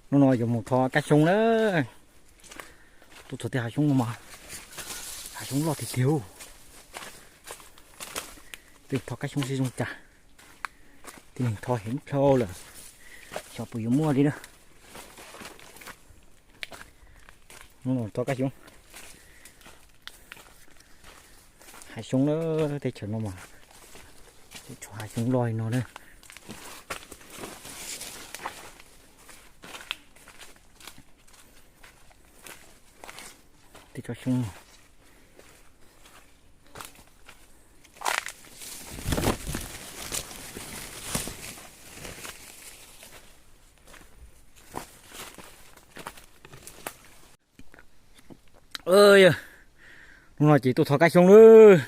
Hnub no yuav mus thov kab xyoob na. Tuaj txog tej hav xyoob no mas hav xyoob loj tiag tiag. Tej thov kab xyoob seb zoo cas. Tej neeg thov heev dhau lawm, xyov puas yuav muaj li na. Hnub no thov kab xyoob. Hav xyoob na, teb chaws no mas tseem tshuav hav xyoob loj li no na. Tej tsob xyoob no. Hnub no ces tuaj thov kab xyoob lawm.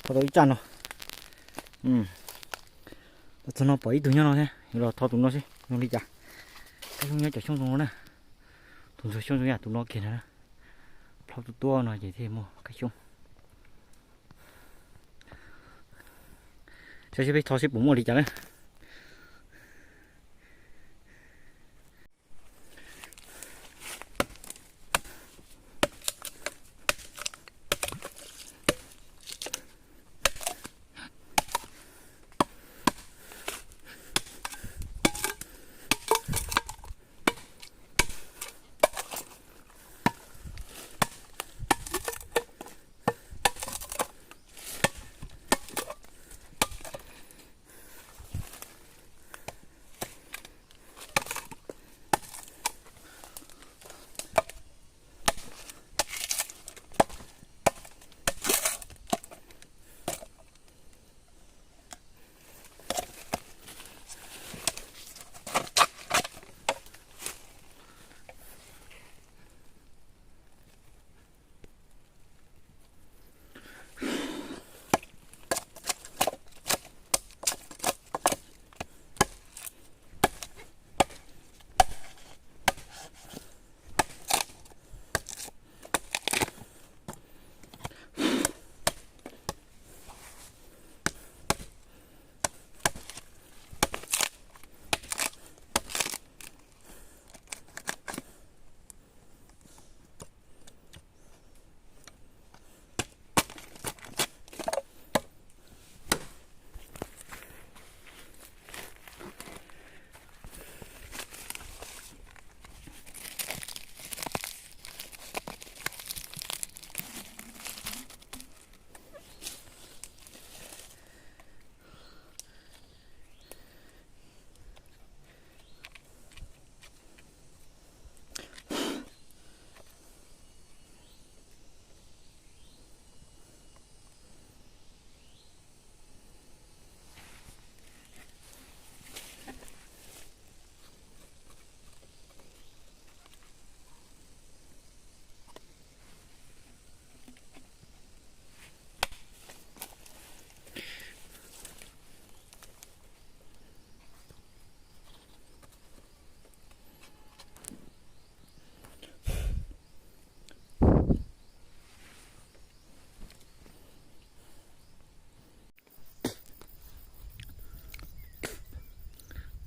Thov tau ib tsaj no. Txog no pom ib tug nyob no thiab, los thov tus no seb zoo li cas. Kab xyoob nyob cov xyoob zoo no na. Tus ntxuag xyoob zoo yam tus no kiag na. Plhaub tuab tuab no ces thiaj muaj kab xyoob. Saib seb peb thov seb puas muaj li cas na.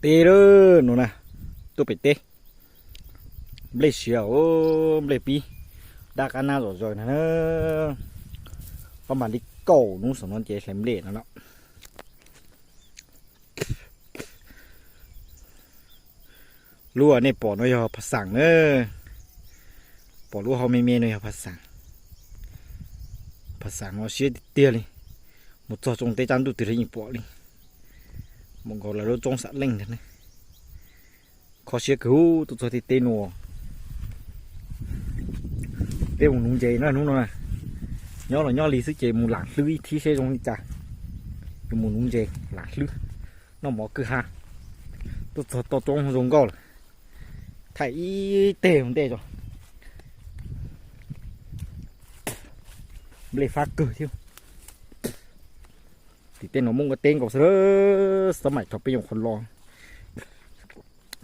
Teb lawm no na, tuaj pem teb. Nplej siav os, nplej pib dab qab nab zom zaws na. Pab mam li kaum hnub saum no ces hlais nplej no no. Lub nej pom no yog phas xas na. Pom lub hau me me no yog phas xas. Phas xas no siab tiag tiag li. Mus txog tsoo teb tsab ntuj twg los yeej pom li. Mus nkaus lawv lub roob xam leej ntag ne. Kho siab kawg tuaj txog tej teb no. Peb mus nuv ntses na hnub no. Nyob los nyob li xwb ces mus lam hlwb ib thib seb zoo li cas. Yuav mus nuv ntses lam hlwb, noj mov kwj ha. Tuaj txog toj roob zoo nkauj lawm. Thaij ib teg ua ntej tso. Nplej fab kawg thiab. Tim tej no muaj ua teb nkaus xwb, xab maim thaum peb nyuam qhuav los.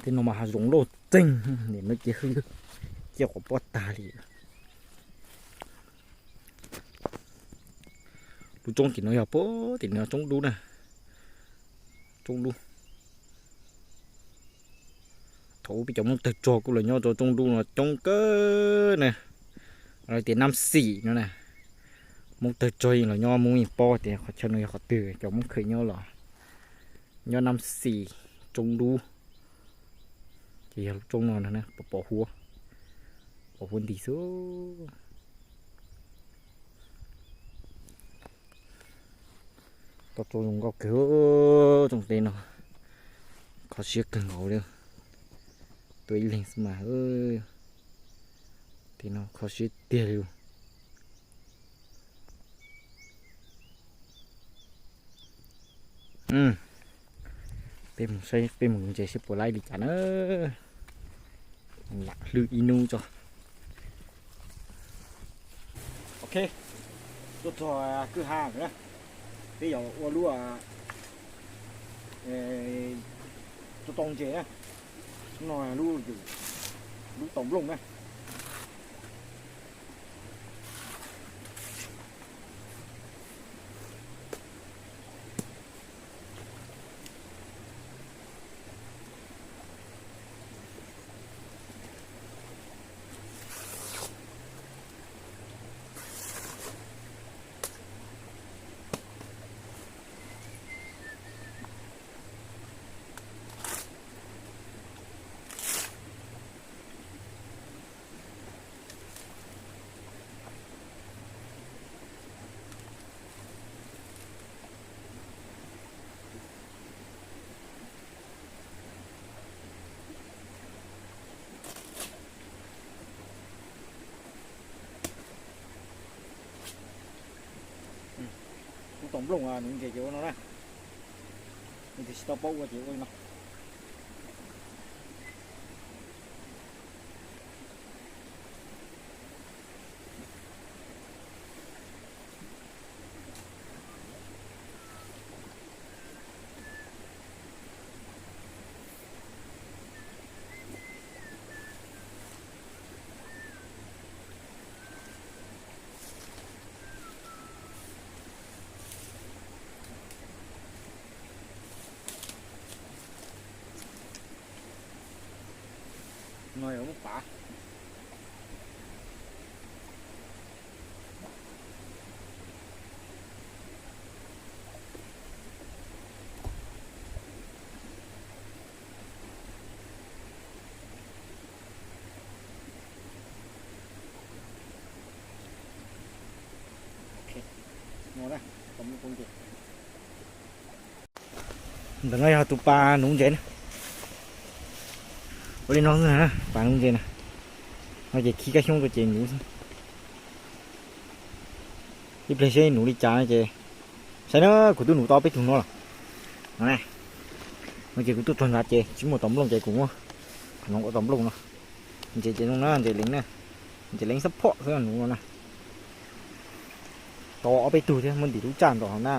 Tej no mas hav zoov loj txeeg, nim no ces hwj ciaj quas pob tag li. Lub roob tim no yog puag tim no roob dub na. Roob dub. Thaum ub peb cov Hmoob tawg rog kuj los nyob rau tsob ntub no coob kawg na. Lawv tias Nam Xim no na. Hmoob tawg rog yeej los nyob, Hmoob yeej paub tias qhov chaw no yog qhov twg, cov Hmoob Kham nyob los nyob Nam Xim, tsob ntub. Ces yog lub tsob no na, pos huab, pos huab nti xwb. Toj roob zoo nkauj kawg, tsob ntub no kho siab kawg nkaus li. Tuaj ib leeg xwb mas, tej no kho siab tiag li. Peb mus saib, peb mus nuv ntses seb puas laib li cas na. Lam hlwb ib hnub tso. Ok, tuaj txog kwj ha lawm na. Peb yuav ua lub, ua tau ntses na. Lub no lub, lub tau nplooj na. Kuv tom nplooj nuv ntses ces ua no na. Nws twb tsis tau paub ua ces ua li no. No yog lub pav. Ntawm no yog tus pas nuv ntses na. Ua li no xwb na, pas nuv ntses na. No ces khi kab xyoob rau ces nuv xwb. Ib pliag seb nuv li cas no ces, saib na, kuv twb nuv tau peb tug no lawm. No, no ces kuv tuaj txog nrad ces tsis muaj tom nplooj ces kuv muab qhov no ua tom nplooj no. Ntses ces zoo na, ntses leev na, ntses leev xab phom xwb nuv no na. Tau ob peb tug thiab, muab ntim lub tsaj nram hauv na.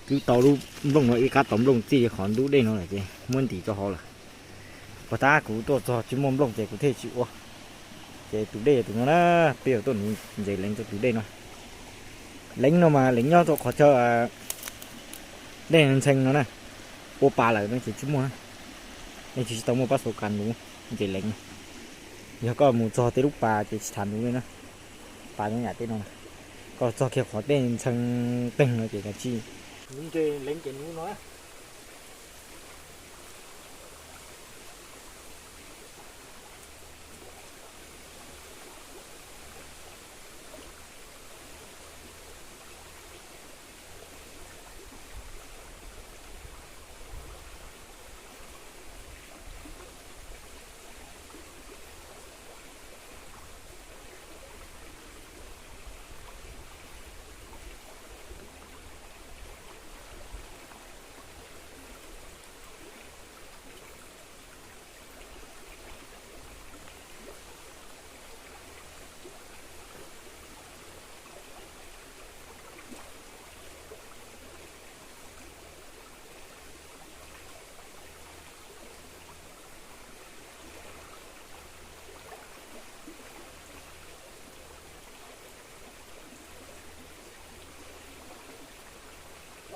Twb tau lub nplooj no ib qab tom nplooj txij qhov ntug dej no lawm ces muab ntim rau hauv lawm. Puag ta kuv tuaj txog tsis muaj nplooj ces kuv thiaj tsis ua. Ces tus dej yog tus no na, peb yuav tuaj nuv ntses leev rau tus dej no. Leev no mas leev nyob rau qhov chaw dej ntxhee no na. Ua pas lawm no ces tsis muaj, nej tsis tau muaj pab xaus kas nuv ntses leev. Yog koj mus txog tej lub pas ces tsis tham nuv li na. Pas nyob yam tej no, koj txog kiag qhov dej ntxhee teeg no ces kav tsij nuv ntses leev ces nuv no.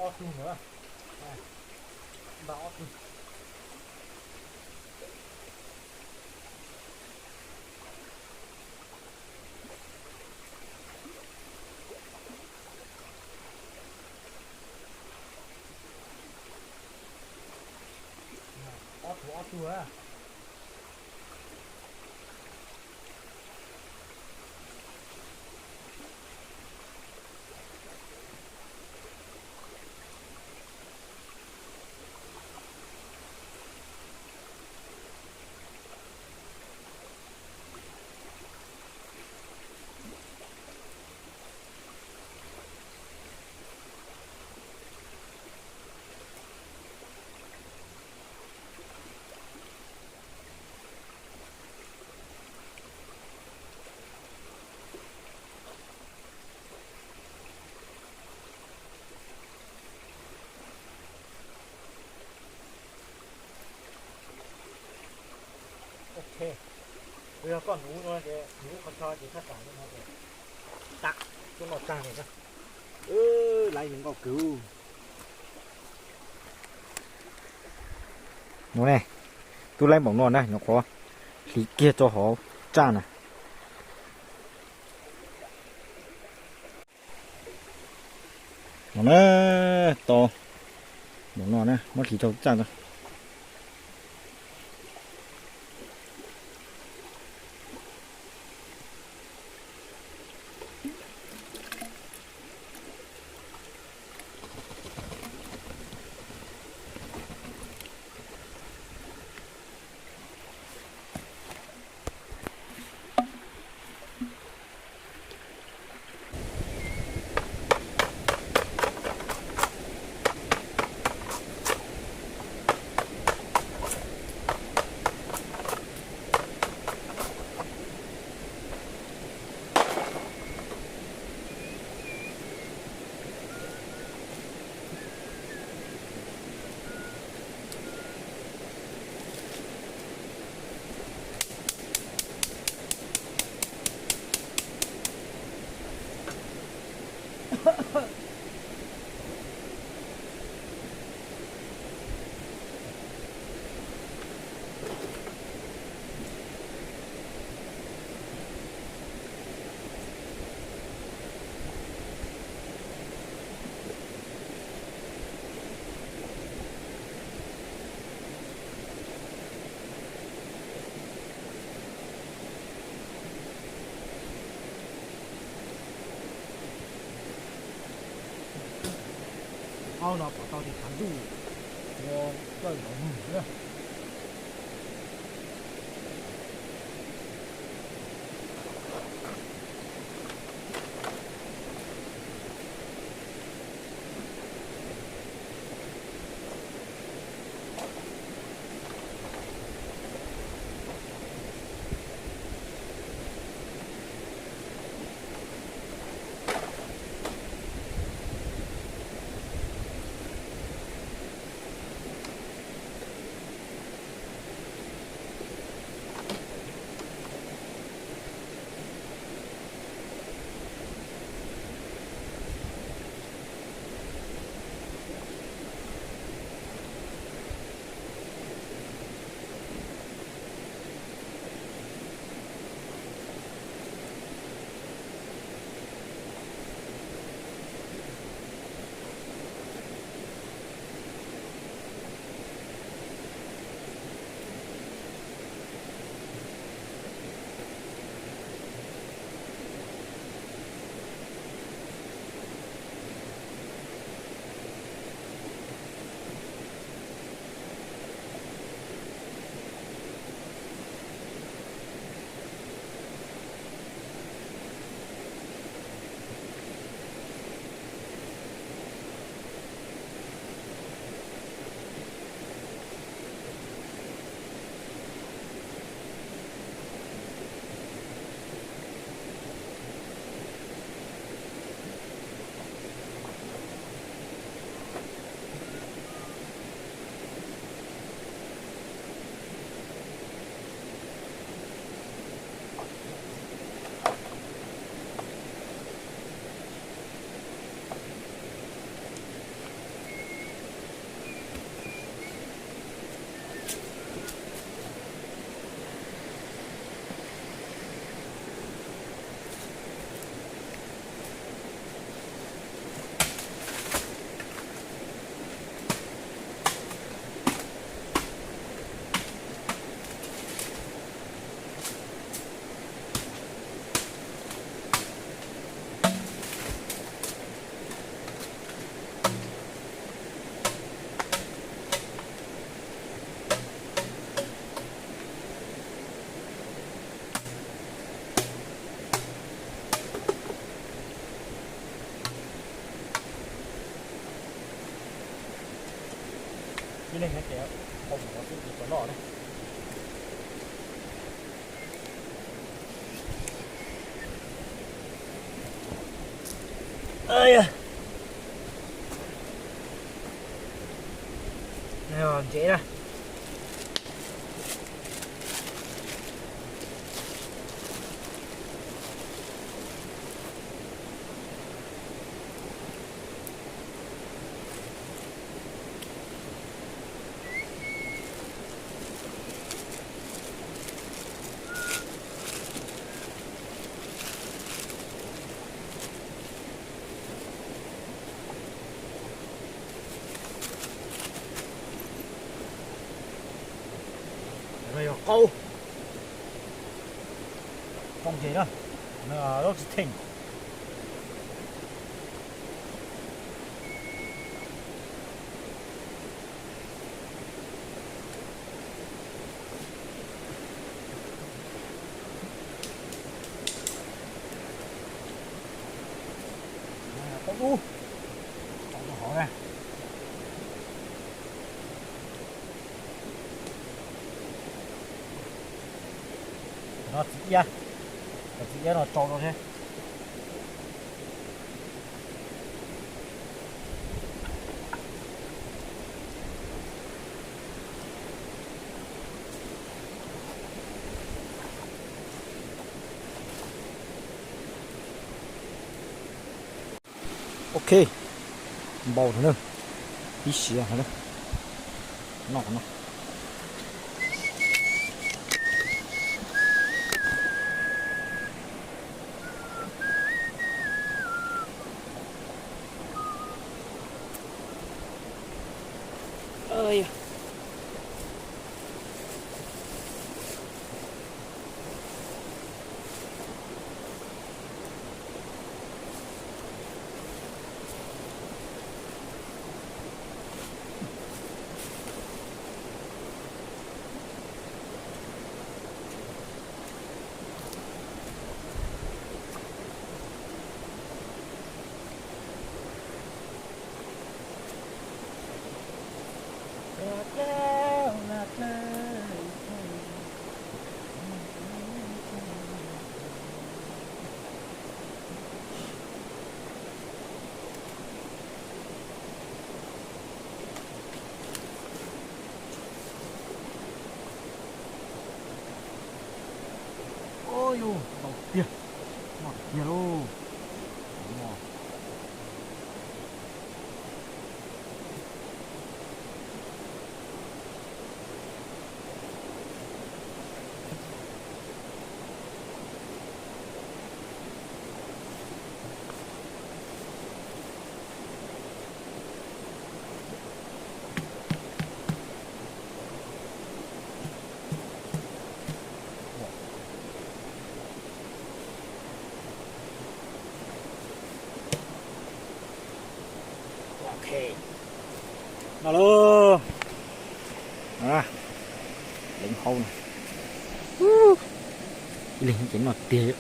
Ob tug no, npaj ob tug. Ua ob tug a. Ok, yog koj nuv no ces nuv qhov chaw ces thaj tsam no ces tag, tuaj noj tag li na. Laiv yeej nkauj kawg. No ne, twb laib npaum no na, nyuam qhuav hliv kiag rau hauv tsaj na. No na, tau npaum no na, muab hliv rau tsaj na. Aub no pom tau tias tshav ntuj ua koj zaum nug na. Ntsev na. Cov no yog qaub, qaub ntses na, zaub tsis theej. Qaub dub, qaub dub hauv na. Cov no txiv iab, cov txiv iab no tsau rau thiab. Ok, npau no na, ib siav no na, noj no. Ua yus ntau tiag, noj tiag lauj. Ok, no lauj, no na, leev hau na, ib leeg ces noj tiag.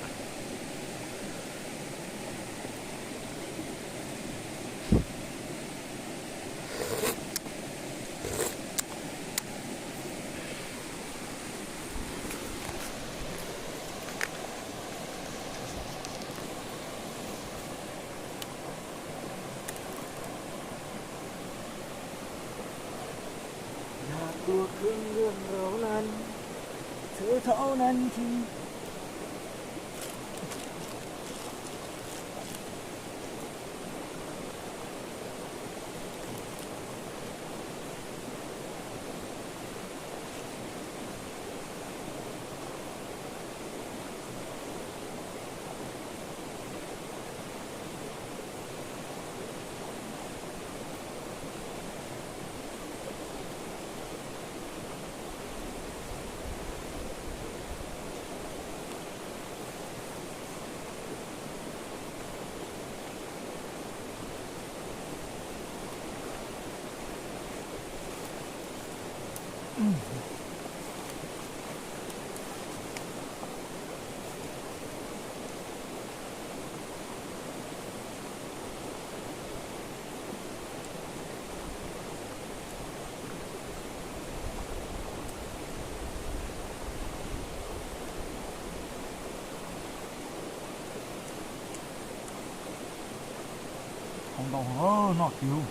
Los noj kiag.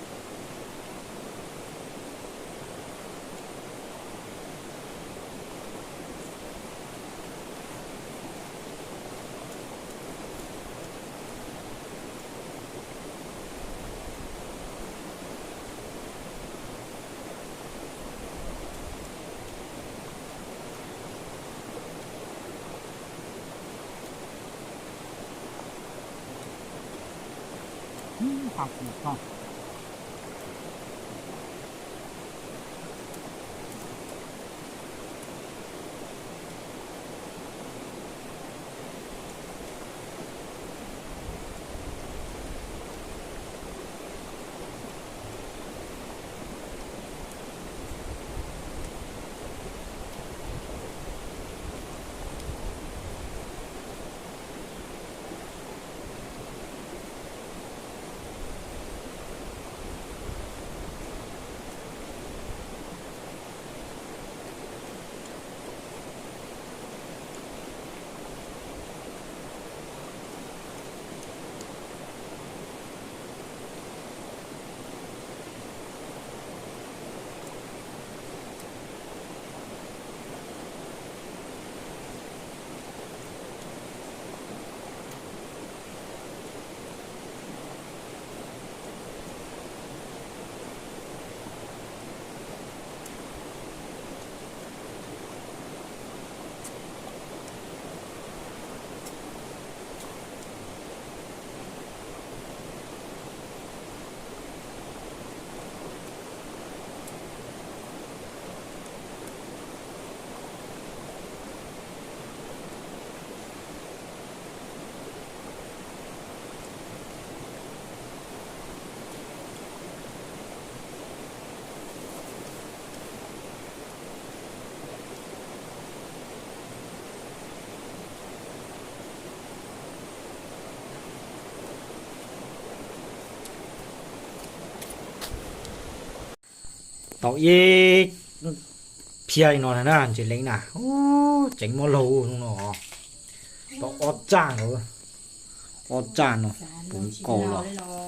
Tau ib phiab li no na ntses leeb na, ceev muab laug no. Tau ob txaj no, ob txaj no puv nkaus los.